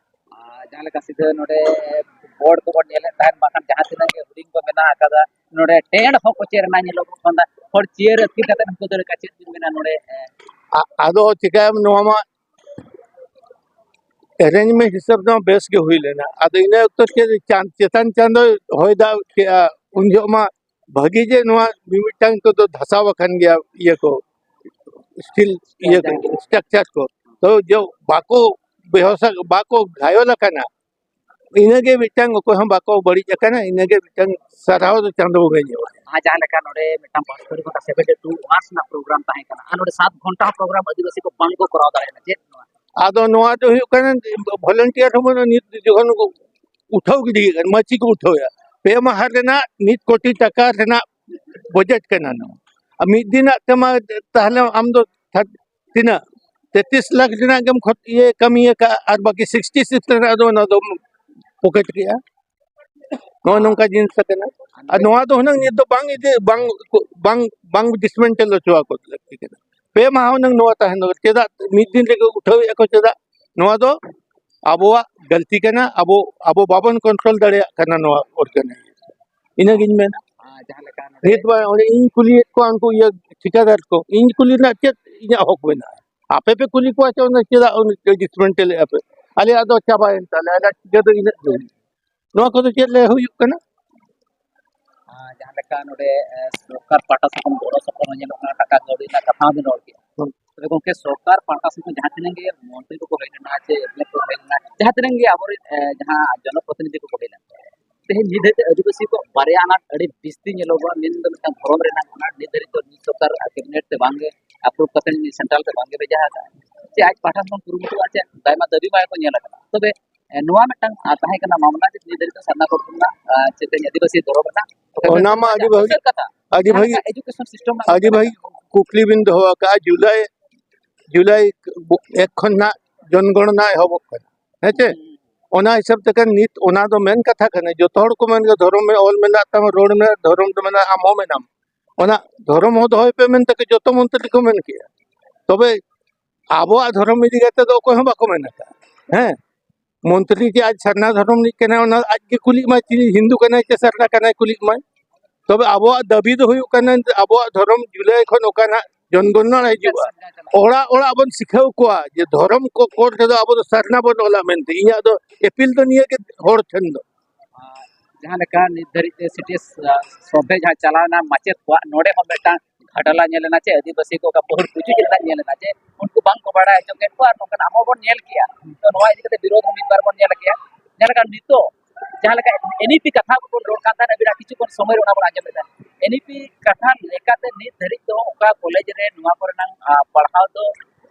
ᱟᱨ ᱡᱟᱦᱟᱸ ᱞᱮᱠᱟ ᱥᱤᱫᱷᱟᱹ ᱱᱚᱰᱮ ᱵᱳᱨᱰ ᱠᱚᱵᱚᱱ ᱧᱮᱞᱮᱫ ᱛᱟᱦᱮᱸᱫ, ᱵᱟᱝᱠᱷᱟᱱ ᱡᱟᱦᱟᱸ ᱛᱤᱱᱟᱹᱜ ᱜᱮ ᱦᱩᱰᱤᱧ ᱠᱚ ᱢᱮᱱᱟᱜ ᱟᱠᱟᱫᱟ, ᱱᱚᱰᱮ ᱴᱮᱱᱴ ᱦᱚᱸᱠᱚ ᱪᱮᱫ ᱨᱮᱱᱟᱜ ᱧᱮᱞᱚᱜᱚᱜ ᱠᱟᱱᱟ, ᱦᱚᱲ ᱪᱤᱭᱟᱹᱨ ᱟᱹᱛᱠᱤᱨ ᱠᱟᱛᱮ ᱦᱚᱸᱠᱚ ᱫᱟᱹᱲ ᱠᱟᱜᱼᱟ᱾ ᱪᱮᱫ ᱵᱤᱱ ᱢᱮᱱᱟ ᱱᱚᱰᱮ? ᱟ-, ᱟᱫᱚ ᱪᱤᱠᱟᱹᱭᱟᱢ, ᱱᱚᱣᱟ ᱢᱟ ᱮᱨᱮᱧᱡᱽᱢᱮᱱᱴ ᱦᱤᱥᱟᱹᱵ ᱫᱚ ᱵᱮᱥ ᱜᱮ ᱦᱩᱭ ᱞᱮᱱᱟ᱾ ᱟᱫᱚ ᱤᱱᱟᱹ ᱚᱠᱛᱚ ᱪᱮᱫ ᱪᱟᱸᱫ, ᱪᱮᱛᱟᱱ ᱪᱟᱸᱫᱚᱭ ᱦᱚᱭ ᱫᱟᱜ ᱠᱮᱜᱼᱟ, ᱩᱱ ᱡᱚᱦᱚᱜ ᱢᱟ ᱵᱷᱟᱹᱜᱤ ᱡᱮ ᱱᱚᱣᱟ ᱢᱤᱢᱤᱫᱴᱟᱝ ᱠᱚᱫᱚ ᱫᱷᱟᱥᱟᱣ ᱟᱠᱟᱱ ᱜᱮᱭᱟ, ᱤᱭᱟᱹ ᱠᱚ, ᱥᱴᱤᱞ ᱤᱭᱟᱹ ᱠᱚ, ᱥᱴᱨᱟᱠᱪᱟᱨ ᱠᱚ᱾ ᱛᱚ ᱡᱮ ᱵᱟᱠᱚ ᱵᱮᱦᱚᱥᱟ, ᱵᱟᱠᱚ ᱜᱷᱟᱭᱚᱞ ᱟᱠᱟᱱᱟ, ᱤᱱᱟᱹᱜᱮ ᱢᱤᱫᱴᱟᱝ, ᱚᱠᱚᱭ ᱦᱚᱸ ᱵᱟᱠᱚ ᱵᱟᱹᱲᱤᱡ ᱟᱠᱟᱱᱟ, ᱤᱱᱟᱹᱜᱮ ᱢᱤᱫᱴᱟᱝ ᱥᱟᱨᱦᱟᱣ ᱫᱚ ᱪᱟᱸᱫᱚ ᱵᱚᱸᱜᱟᱭ ᱧᱟᱢᱟ᱾ ᱟᱨ ᱡᱟᱦᱟᱸ ᱞᱮᱠᱟ ᱱᱚᱰᱮ ᱢᱤᱫᱴᱟᱝ ᱵᱟᱥᱛᱚᱨᱤ ᱜᱷᱚᱴᱟ ᱥᱮᱵᱷᱮᱱᱴᱤ ᱴᱩ ᱟᱣᱟᱨᱥ ᱨᱮᱱᱟᱜ ᱯᱨᱳᱜᱨᱟᱢ ᱛᱟᱦᱮᱸ ᱠᱟᱱᱟ, ᱟᱨ ᱱᱚᱰᱮ ᱥᱟᱛ ᱜᱷᱚᱱᱴᱟ ᱦᱚᱸ ᱯᱨᱳᱜᱨᱟᱢ ᱟᱹᱫᱤᱵᱟᱹᱥᱤ ᱠᱚ ᱵᱟᱝ ᱠᱚ ᱠᱚᱨᱟᱣ ᱫᱟᱲᱮᱭᱟᱜᱼᱟ, ᱪᱮᱫ ᱱᱚᱣᱟ? ᱟᱫᱚ ᱱᱚᱣᱟ ᱫᱚ ᱦᱩᱭᱩᱜ ᱠᱟᱱᱟ, ᱵᱷᱚᱞᱮᱱᱴᱤᱭᱟᱨ ᱦᱚᱸ ᱵᱟᱹᱱᱩᱜ, ᱱᱤᱛ ᱡᱚᱠᱷᱚᱱ ᱠᱚ ᱩᱴᱷᱟᱹᱣ ᱜᱤᱰᱤ ᱠᱟᱱᱟ, ᱢᱟᱹᱪᱤ ᱠᱚ ᱩᱴᱷᱟᱹᱣᱮᱫᱼᱟ, ᱯᱮ ᱢᱟᱦᱟ ᱨᱮᱱᱟᱜ ᱢᱤᱫ ᱠᱳᱴᱤ ᱴᱟᱠᱟ ᱨᱮᱱᱟᱜ ᱵᱟᱡᱮᱴ ᱠᱟᱱᱟ ᱱᱚᱣᱟ᱾ ᱟᱨ ᱢᱤᱫ ᱫᱤᱱᱟᱜ ᱛᱮᱢᱟ ᱛᱟᱦᱞᱮ ᱟᱢ ᱫᱚ ᱛᱷᱟᱨ-, ᱛᱤᱱᱟᱹᱜ ᱛᱮᱛᱨᱤᱥ ᱞᱟᱠᱷ ᱨᱮᱱᱟᱜ ᱜᱮᱢ ᱠᱷᱚᱨᱪ-, ᱤᱭᱟᱹ, ᱠᱟᱹᱢᱤ ᱟᱠᱟᱫ, ᱟᱨ ᱵᱟᱹᱠᱤ ᱥᱤᱠᱥᱴᱤ ᱥᱤᱠᱥ ᱨᱮᱱᱟᱜ ᱫᱚ ᱚᱱᱟ ᱫᱚᱢ ᱯᱚᱠᱮᱴ ᱠᱮᱜᱼᱟ᱾ ᱱᱚᱜᱼᱚ ᱱᱚᱝᱠᱟ ᱡᱤᱱᱤᱥ ᱠᱟᱱᱟ᱾ ᱟᱨ ᱱᱚᱣᱟ ᱫᱚ ᱦᱩᱱᱟᱹᱝ ᱱᱤᱛ ᱫᱚ ᱵᱟᱝ ᱤᱫᱤ, ᱵᱟᱝ, ᱵᱟᱝ, ᱵᱟᱝ ᱰᱤᱥᱢᱮᱱᱴᱮᱞ ᱦᱚᱪᱚ ᱟᱠᱚ ᱞᱟᱹᱠᱛᱤ ᱠᱟᱱᱟ᱾ ᱯᱮ ᱢᱟᱦᱟ ᱦᱩᱱᱟᱹᱝ ᱱᱚᱣᱟ ᱛᱟᱦᱮᱱ ᱫᱚᱨᱠᱟᱨ᱾ ᱪᱮᱫᱟᱜ ᱢᱤᱫ ᱫᱤᱱ ᱨᱮᱜᱮ ᱩᱴᱷᱟᱹᱣᱮᱫᱼᱟ ᱠᱚ? ᱪᱮᱫᱟᱜ? ᱱᱚᱣᱟ ᱫᱚ ᱟᱵᱚᱣᱟᱜ ᱜᱟᱹᱞᱛᱤ ᱠᱟᱱᱟ᱾ ᱟᱵᱚ, ᱟᱵᱚ ᱵᱟᱵᱚᱱ ᱠᱚᱱᱴᱨᱳᱞ ᱫᱟᱲᱮᱭᱟᱜ ᱠᱟᱱᱟ ᱱᱚᱣᱟ ᱚᱨᱜᱟᱱᱟᱭᱡᱮᱥᱚᱱ᱾ ᱤᱱᱟᱹᱜᱤᱧ ᱢᱮᱱᱟ᱾ ᱟᱨ ᱡᱟᱦᱟᱸ ᱞᱮᱠᱟ ᱱᱚᱰᱮ ᱱᱤᱛ ᱢᱟ ᱚᱸᱰᱮ ᱤᱧ ᱠᱩᱞᱤᱭᱮᱫ ᱠᱚᱣᱟ ᱩᱱᱠᱩ ᱤᱭᱟᱹ ᱴᱷᱤᱠᱟᱹᱫᱟᱨ ᱠᱚ, ᱤᱧ ᱠᱩᱞᱤ ᱨᱮᱱᱟᱜ ᱪᱮᱫ ᱤᱧᱟᱹᱜ ᱦᱚᱠ ᱢᱮᱱᱟᱜᱼᱟ? ᱟᱯᱮ ᱯᱮ ᱠᱩᱞᱤ ᱠᱚᱣᱟ ᱪᱮ ᱚᱱᱟ ᱪᱮᱫᱟᱜ ᱩᱱᱤ ᱰᱤᱥᱢᱮᱱᱴᱮᱞ ᱮᱫᱼᱟ ᱯᱮ? ᱟᱞᱮᱭᱟᱜ ᱫᱚ ᱪᱟᱵᱟᱭᱮᱱ ᱛᱟᱞᱮᱭᱟ, ᱟᱞᱮᱭᱟᱜ ᱪᱤᱠᱟᱹ ᱫᱚ ᱤᱱᱟᱹᱜ ᱜᱮ ᱦᱩᱭᱩᱜᱼᱟ᱾ ᱱᱚᱣᱟ ᱠᱚᱫᱚ ᱪᱮᱫ ᱞᱮ ᱦᱩᱭᱩᱜ ᱠᱟᱱᱟ? ᱟᱨ ᱡᱟᱦᱟᱸ ᱞᱮᱠᱟ ᱱᱚᱰᱮ, ᱮ, ᱥᱚᱨᱠᱟᱨ ᱯᱟᱦᱴᱟ ᱥᱮᱫ ᱠᱷᱚᱱ ᱜᱚᱲᱚ ᱥᱚᱯᱚᱦᱚᱫ ᱦᱚᱸ ᱧᱮᱞᱚᱜ ᱠᱟᱱᱟ, ᱴᱟᱠᱟ ᱠᱟᱹᱣᱰᱤ ᱨᱮᱱᱟᱜ ᱠᱟᱛᱷᱟ ᱦᱚᱸ ᱵᱤᱱ ᱨᱚᱲ ᱠᱮᱫᱼᱟ᱾ ᱦᱩᱸ᱾ ᱛᱚᱵᱮ ᱜᱚᱢᱠᱮ, ᱥᱚᱨᱠᱟᱨ ᱯᱟᱦᱴᱟ ᱥᱮᱫ ᱠᱷᱚᱱ ᱡᱟᱦᱟᱸ ᱛᱤᱱᱟᱹᱜ ᱜᱮ ᱢᱚᱱᱛᱨᱤ ᱠᱚᱠᱚ ᱦᱮᱡ ᱞᱮᱱᱟ, ᱪᱮ ᱮᱢ ᱮᱞ ᱮ ᱠᱚ ᱦᱮᱡ ᱞᱮᱱᱟ, ᱡᱟᱦᱟᱸ ᱛᱤᱱᱟᱹᱜ ᱜᱮ ᱟᱵᱚᱨᱮᱱ, ᱮ, ᱡᱟᱦᱟᱸ ᱡᱚᱱᱚᱯᱨᱚᱛᱤᱱᱤᱫᱷᱤ ᱠᱚᱠᱚ ᱦᱮᱡ ᱞᱮᱱᱟ, ᱛᱮᱦᱮᱧ ᱧᱤᱫᱟᱹ ᱛᱮ ᱟᱹᱫᱤᱵᱟᱹᱥᱤ ᱠᱚ ᱵᱟᱨᱭᱟ ᱟᱱᱟᱴ ᱟᱹᱰᱤ ᱵᱤᱥᱛᱤ ᱧᱮᱞᱚᱜᱚᱜᱼᱟ᱾ ᱢᱮᱱ ᱫᱚ ᱢᱤᱫᱴᱟᱝ ᱫᱷᱚᱨᱚᱢ ᱨᱮᱱᱟᱜ ᱟᱱᱟᱴ, ᱱᱤᱛ ᱫᱷᱟᱹᱨᱤᱡ ᱫᱚ ᱱᱤᱭᱩ ᱥᱚᱨᱠᱟᱨ ᱠᱮᱵᱤᱱᱮᱴ ᱛᱮ ᱵᱟᱝᱜᱮ ᱟᱯᱨᱩᱵᱷ ᱠᱟᱛᱮ ᱥᱮᱱᱴᱨᱟᱞ ᱛᱮ ᱵᱟᱝᱜᱮ ᱵᱷᱮᱡᱟ ᱟᱠᱟᱫᱼᱟ᱾ ᱪᱮ ᱟᱡ ᱯᱟᱦᱴᱟ ᱠᱷᱚᱱ ᱠᱩᱨᱩᱢᱩᱴᱩ ᱟᱨ ᱪᱮᱫ ᱟᱭᱢᱟ ᱫᱟᱹᱵᱤ ᱢᱟ ᱠᱚ ᱧᱮᱞ ᱟᱠᱟᱫᱟ᱾ ᱛᱚᱵᱮ, ᱮ, ᱱᱚᱣᱟ ᱢᱤᱫᱴᱟᱝ, ᱟ, ᱛᱟᱦᱮᱸ ᱠᱟᱱᱟ ᱢᱟᱢᱞᱟ ᱡᱮ ᱱᱤᱭᱟᱹ ᱫᱷᱟᱹᱨᱤᱡ ᱫᱚ ᱥᱟᱨᱱᱟ ᱠᱚᱨᱢᱤ ᱨᱮᱱᱟᱜ, ᱟ, ᱪᱮᱫ ᱞᱟᱹᱭ, ᱟᱹᱫᱤᱵᱟᱹᱥᱤ ᱫᱷᱚᱨᱚᱢ ᱨᱮᱱᱟᱜ ᱚᱱᱟ ᱢᱟ ᱟᱹᱰᱤ ᱵᱷᱟᱹᱜᱤ, ᱫᱚᱥᱟᱨ ᱠᱟᱛᱷᱟ, ᱟᱹᱰᱤ ᱡᱟᱦᱟᱸ ᱵᱷᱟᱹᱜᱤ ᱞᱮᱠᱟ ᱮᱡᱩᱠᱮᱥᱚᱱ ᱥᱤᱥᱴᱮᱢ ᱨᱮᱱᱟᱜ ᱟᱹᱰᱤ ᱠᱟᱛᱷᱟ ᱵᱷᱟᱹᱜᱤ ᱠᱟᱱᱟ᱾ ᱠᱩᱠᱞᱤ ᱵᱤᱱ ᱫᱚᱦᱚ ᱟᱠᱟᱫᱼᱟ᱾ ᱡᱩᱞᱟᱭ, ᱡᱩᱞᱟᱭ ᱮᱠ ᱠᱷᱚᱱ ᱱᱟᱜ ᱡᱚᱱᱜᱚᱬᱱᱟ ᱮᱦᱚᱵᱚᱜ ᱠᱟᱱᱟ, ᱦᱮᱸ ᱪᱮ? ᱦᱩᱸ᱾ ᱚᱱᱟ ᱦᱤᱥᱟᱹᱵ ᱛᱮ ᱠᱷᱟᱱ ᱱᱤᱛ ᱚᱱᱟ ᱫᱚ ᱢᱮᱱ ᱠᱟᱛᱷᱟ ᱠᱟᱱᱟ, ᱡᱚᱛᱚ ᱦᱚᱲ ᱠᱚ ᱢᱮᱱ ᱜᱮ, "ᱫᱷᱚᱨᱚᱢ ᱨᱮ ᱚᱞ ᱢᱮᱱᱟᱜ ᱛᱟᱢᱟ, ᱨᱚᱲ ᱢᱮ, ᱫᱷᱚᱨᱚᱢ ᱫᱚ ᱢᱮᱱᱟᱜᱼᱟ, ᱟᱢ ᱦᱚᱸ ᱢᱮᱱᱟᱢ, ᱚᱱᱟ ᱫᱷᱚᱨᱚᱢ ᱦᱚᱸ ᱫᱚᱦᱚᱭ ᱯᱮ" ᱢᱮᱱᱛᱮ ᱡᱚᱛᱚ ᱢᱚᱱᱛᱨᱤ ᱠᱚ ᱢᱮᱱ ᱠᱮᱜᱼᱟ᱾ ᱛᱚᱵᱮ ᱟᱵᱚᱣᱟᱜ ᱫᱷᱚᱨᱚᱢ ᱤᱫᱤ ᱠᱟᱛᱮ ᱫᱚ ᱚᱠᱚᱭ ᱦᱚᱸ ᱵᱟᱠᱚ ᱢᱮᱱ ᱟᱠᱟᱫᱼᱟ᱾ ᱦᱮᱸ, ᱢᱚᱱᱛᱨᱤ ᱡᱮ ᱟᱡ ᱥᱟᱨᱱᱟ ᱫᱷᱚᱨᱚᱢ ᱨᱤᱱᱤᱡ ᱠᱟᱱᱟᱭ, ᱚᱱᱟ ᱟᱡ ᱜᱮ ᱠᱩᱞᱤᱜ ᱢᱟᱭ, ᱪᱤᱞᱤ ᱦᱤᱱᱫᱩ ᱠᱟᱱᱟᱭ ᱪᱮ ᱥᱟᱨᱱᱟ ᱠᱟᱱᱟᱭ, ᱠᱩᱞᱤᱜ ᱢᱟᱭ᱾ ᱛᱚᱵᱮ ᱟᱵᱚᱣᱟᱜ ᱫᱟᱹᱵᱤ ᱫᱚ ᱦᱩᱭᱩᱜ ᱠᱟᱱᱟ ᱡᱮ ᱟᱵᱚᱣᱟᱜ ᱫᱷᱚᱨᱚᱢ ᱡᱩᱞᱟᱭ ᱠᱷᱚᱱ ᱚᱠᱟ ᱱᱟᱜ ᱡᱚᱱᱜᱚᱱᱱᱟ ᱦᱤᱡᱩᱜᱼᱟ, ᱚᱲᱟᱜ ᱚᱲᱟᱜ ᱵᱚᱱ ᱥᱤᱠᱷᱟᱹᱣ ᱠᱚᱣᱟ ᱡᱮ ᱫᱷᱚᱨᱚᱢ ᱠᱚ ᱠᱳᱰ ᱨᱮᱫᱚ ᱟᱵᱚ ᱫᱚ ᱥᱟᱨᱱᱟ ᱵᱚᱱ ᱚᱞᱟ ᱢᱮᱱᱛᱮ᱾ ᱤᱧᱟᱹᱜ ᱫᱚ ᱟᱯᱤᱞ ᱫᱚ ᱱᱤᱭᱟᱹ ᱜᱮ ᱦᱚᱲ ᱴᱷᱮᱱ ᱫᱚ᱾ ᱟᱨ ᱡᱟᱦᱟᱸ ᱞᱮᱠᱟ ᱱᱤᱛ ᱫᱷᱟᱹᱨᱤᱡ ᱛᱮ ᱥᱤ ᱴᱤ ᱮᱥ, ᱟ, ᱥᱚᱨᱵᱷᱮ ᱡᱟᱦᱟᱸ ᱪᱟᱞᱟᱣ ᱮᱱᱟ ᱢᱟᱪᱮᱫ ᱠᱚᱣᱟᱜ, ᱱᱚᱰᱮ ᱦᱚᱸ ᱢᱤᱫᱴᱟᱝ ᱜᱷᱟᱴᱟᱞᱟ ᱧᱮᱞ ᱮᱱᱟ ᱪᱮ ᱟᱹᱫᱤᱵᱟᱹᱥᱤ ᱠᱚ ᱚᱠᱟ ᱯᱟᱹᱦᱩᱲ ᱯᱩᱪᱩᱡ ᱨᱮᱱᱟᱜ ᱧᱮᱞ ᱮᱱᱟ ᱪᱮ ᱩᱱᱠᱩ ᱵᱟᱝ ᱠᱚ ᱵᱟᱲᱟᱭ ᱦᱚᱪᱚ ᱠᱮᱫ ᱠᱚᱣᱟ, ᱟᱨ ᱱᱚᱝᱠᱟᱱᱟᱜ ᱦᱚᱸ ᱵᱚᱱ ᱧᱮᱞ ᱠᱮᱜᱼᱟ᱾ ᱛᱚ ᱱᱚᱣᱟ ᱤᱫᱤ ᱠᱟᱛᱮ ᱵᱤᱨᱳᱫᱷ ᱦᱚᱸ ᱢᱤᱫ ᱵᱟᱨ ᱵᱚᱱ ᱧᱮᱞ ᱠᱮᱜᱼᱟ᱾ ᱡᱟᱦᱟᱸ ᱞᱮᱠᱟ ᱱᱤᱛᱚᱜ ᱡᱟᱦᱟᱸ ᱞᱮᱠᱟ ᱮᱱ ᱤ ᱯᱤ ᱠᱟᱛᱷᱟ ᱠᱚᱵᱚᱱ ᱨᱚᱲ ᱠᱟᱱ ᱛᱟᱦᱮᱸᱱᱟ, ᱟᱹᱵᱤᱱᱟᱜ ᱠᱤᱪᱷᱩ ᱠᱷᱚᱱ ᱥᱚᱢᱚᱭ ᱨᱮ ᱚᱱᱟ ᱵᱚᱱ ᱟᱸᱡᱚᱢ ᱞᱮᱫᱟ᱾ ᱮᱱᱤᱯᱤ ᱠᱟᱛᱷᱟ ᱞᱮᱠᱟᱛᱮ ᱱᱤᱛ ᱫᱷᱟᱹᱨᱤᱡ ᱫᱚ ᱚᱠᱟ ᱠᱚᱞᱮᱡᱽ ᱨᱮ ᱱᱚᱣᱟ ᱠᱚᱨᱮᱱᱟᱜ, ᱟ, ᱯᱟᱲᱦᱟᱣ ᱫᱚ,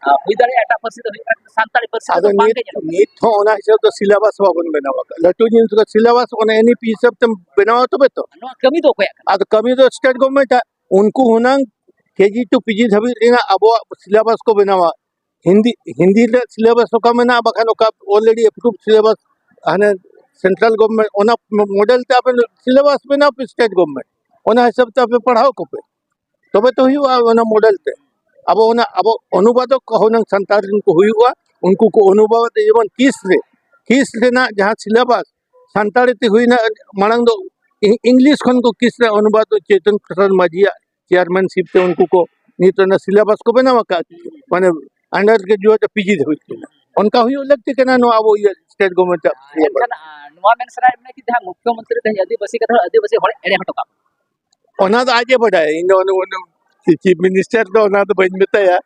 ᱟ, ᱦᱩᱭ ᱫᱟᱲᱮᱭᱟᱜᱼᱟ ᱮᱴᱟᱜ ᱯᱟᱹᱨᱥᱤ ᱛᱮ ᱦᱩᱭᱩᱜ ᱠᱟᱱᱟ, ᱥᱟᱱᱛᱟᱲᱤ ᱯᱟᱹᱨᱥᱤ ᱟᱫᱚ ᱛᱮᱫᱚ ᱵᱟᱝ ᱱᱤᱛ, ᱜᱮ ᱧᱮᱞᱚᱜ ᱠᱟᱱᱟ᱾ ᱱᱤᱛ ᱦᱚᱸ ᱚᱱᱟ ᱦᱤᱥᱟᱹᱵ ᱫᱚ ᱥᱤᱞᱮᱵᱟᱥ ᱵᱟᱵᱚᱱ ᱵᱮᱱᱟᱣ ᱟᱠᱟᱫ᱾ ᱞᱟᱹᱴᱩ ᱡᱤᱱᱤᱥ ᱫᱚ ᱥᱤᱞᱮᱵᱟᱥ ᱚᱱᱟ ᱮᱱᱤᱯᱤ ᱦᱤᱥᱟᱹᱵ ᱛᱮᱢ ᱵᱮᱱᱟᱣᱟ ᱛᱚᱵᱮ ᱛᱚ᱾ ᱱᱚᱣᱟ ᱠᱟᱹᱢᱤ ᱫᱚ ᱚᱠᱚᱭᱟᱜ ᱠᱟᱱᱟ? ᱟᱫᱚ ᱠᱟᱹᱢᱤ ᱫᱚ ᱥᱴᱮᱴ ᱜᱚᱵᱷᱚᱨᱱᱢᱮᱱᱴ ᱟᱜ᱾ ᱩᱱᱠᱩ ᱦᱩᱱᱟᱹᱝ ᱠᱮᱡᱤ ᱴᱩ ᱯᱤᱡᱤ ᱫᱷᱟᱹᱵᱤᱡ ᱨᱮᱱᱟᱜ ᱟᱵᱚᱣᱟᱜ ᱥᱤᱞᱮᱵᱟᱥ ᱠᱚ ᱵᱮᱱᱟᱣᱟ᱾ ᱦᱤᱱᱫᱤ, ᱦᱤᱱᱫᱤ ᱨᱮᱱᱟᱜ ᱥᱤᱞᱮᱵᱟᱥ ᱚᱠᱟ ᱢᱮᱱᱟᱜᱼᱟ, ᱵᱟᱠᱷᱟᱱ ᱚᱠᱟ already approved ᱥᱤᱞᱮᱵᱟᱥ ᱦᱟᱱᱮ ᱥᱮᱱᱴᱨᱟᱞ ᱜᱚᱵᱷᱚᱨᱱᱢᱮᱱᱴ, ᱚᱱᱟ ᱢᱚᱰᱮᱞ ᱛᱮ ᱟᱵᱮᱱ ᱥᱤᱞᱮᱵᱟᱥ ᱵᱮᱱᱟᱣ ᱯᱮ ᱥᱴᱮᱴ ᱜᱚᱵᱷᱚᱨᱱᱢᱮᱱᱴ, ᱚᱱᱟ ᱦᱤᱥᱟᱹᱵ ᱛᱮ ᱟᱯᱮ ᱯᱟᱲᱦᱟᱣ ᱠᱚᱯᱮ, ᱛᱚᱵᱮ ᱛᱚ ᱦᱩᱭᱩᱜᱼᱟ ᱚᱱᱟ ᱢᱚᱰᱮᱞ ᱛᱮ᱾ ᱟᱵᱚ ᱚᱱᱟ, ᱟᱵᱚ ᱚᱱᱩᱵᱟᱫᱚᱠ ᱠᱚ ᱦᱩᱱᱟᱹᱝ ᱥᱟᱱᱛᱟᱲ ᱨᱮᱱ ᱠᱚ ᱦᱩᱭᱩᱜᱼᱟ, ᱩᱱᱠᱩ ᱠᱚ ᱚᱱᱩᱵᱟᱫ, ᱡᱮᱢᱚᱱ ᱠᱤᱥ ᱨᱮ, ᱠᱤᱥ ᱨᱮᱱᱟᱜ ᱡᱟᱦᱟᱸ ᱥᱤᱞᱮᱵᱟᱥ ᱥᱟᱱᱛᱟᱲᱤ ᱛᱮ ᱦᱩᱭᱱᱟ, ᱢᱟᱲᱟᱝ ᱫᱚ ᱤ-, ᱤᱝᱞᱤᱥ ᱠᱷᱚᱱ ᱠᱚ ᱠᱤᱥ ᱨᱮ ᱚᱱᱩᱵᱟᱫ ᱫᱚ ᱪᱮᱛᱚᱱ ᱯᱨᱚᱥᱟᱫᱽ ᱢᱟᱹᱡᱷᱤᱭᱟᱜ ᱪᱮᱭᱟᱨᱢᱮᱱᱥᱤᱯ ᱛᱮ ᱩᱱᱠᱩ ᱠᱚ ᱱᱤᱛ ᱚᱱᱟ ᱥᱤᱞᱮᱵᱟᱥ ᱠᱚ ᱵᱮᱱᱟᱣ ᱟᱠᱟᱫ, ᱢᱟᱱᱮ ᱟᱱᱰᱟᱨ ᱜᱨᱮᱡᱩᱭᱮᱴ ᱯᱤᱡᱤ ᱫᱷᱟᱹᱵᱤᱡ ᱛᱮ᱾ ᱚᱱᱠᱟ ᱦᱩᱭᱩᱜ ᱞᱟᱹᱠᱛᱤ ᱠᱟᱱᱟ ᱱᱚᱣᱟ ᱟᱵᱚ ᱤᱭᱟᱹ ᱥᱴᱮᱴ ᱜᱚᱵᱷᱚᱨᱱᱢᱮᱱᱴ ᱟᱜ ᱥᱤᱞᱮᱵᱟᱥ᱾ ᱮᱱᱠᱷᱟᱱ, ᱟ, ᱱᱚᱣᱟ ᱢᱮᱱ ᱥᱟᱱᱟᱭᱮᱫ ᱵᱮᱱᱟ ᱠᱤ ᱡᱟᱦᱟᱸ ᱢᱩᱠᱷᱭᱚᱢᱚᱱᱛᱨᱤ ᱛᱮᱦᱮᱧ ᱟᱹᱫᱤᱵᱟᱹᱥᱤ ᱠᱟᱛᱷᱟ, ᱟᱹᱫᱤᱵᱟᱹᱥᱤ ᱦᱚᱲ ᱮᱲᱮ ᱦᱚᱴᱚ ᱠᱟᱜ ᱵᱚᱱᱟ? ᱚᱱᱟ ᱫᱚ ᱟᱡ ᱮ ᱵᱟᱰᱟᱭᱟ, ᱤᱧ ᱫᱚ ᱚᱱᱟ, ᱚᱱᱟ ᱪᱤᱯ ᱢᱤᱱᱤᱥᱴᱟᱨ ᱫᱚ ᱚᱱᱟ ᱫᱚ ᱵᱟᱹᱧ ᱢᱮᱛᱟᱭᱟ᱾